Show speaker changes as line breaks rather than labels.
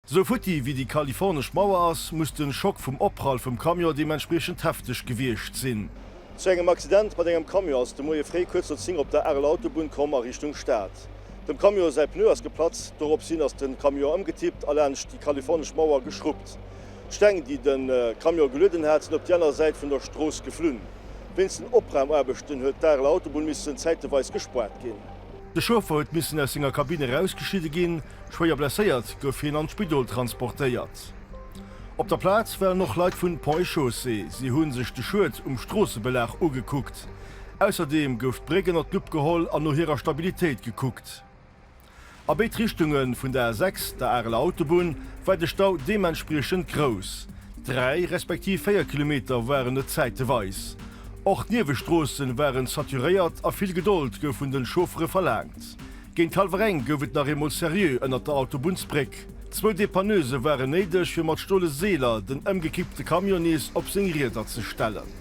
Sou futti wéi déi kalifornesch Mauer ass, muss den Schock vum Opprall vum Camion deementspriechend hefteg gewiescht sinn.
Zu engem Accident mat engem Camion ass et de Moie fréi kuerz no 10 op der Areler Autobunn komm a Richtung Stad. Dem Camion säi Pneu ass geplatzt, doropshin ass de Camion ëmgetippt a laanscht déi kalifornesch Mauer geschruppt. D'Steng, déi de Camion gelueden hat, sinn op déi aner Säit vun der Strooss geflunn. Wéinst den Opraumaarbechten huet d'Areler Autobunn missen zäiteweis gespaart ginn.
De Chauffer huet missen aus senger Kabinn erausgeschnidde ginn. Schwéier blesséiert gouf hien an d'Spidol transportéiert. Op der Plaz waren och Leit vun Ponts et Chaussées. Si hu sech de Schued um Stroossebelag ugekuckt. Ausserdeem gouf d'Bréck ënner d'Lupp geholl an no hirer Stabilitéit gekuckt. A béid Richtunge vun der A6, der Areler Autobunn, war de Stau deementspriechend grouss. 3 respektiv 4 Kilometer waren et zäiteweis. Och d'Niewestroosse waren saturéiert a vill Gedold gouf vun de Chauffere verlaangt. Géint hallwer eng gouf et nach eemol seriö ënnert der Autobunnsbréck. Zwou Depanneuse waren néideg, fir mat stole Seeler den ëmgekippte Camion nees op seng Rieder ze stellen.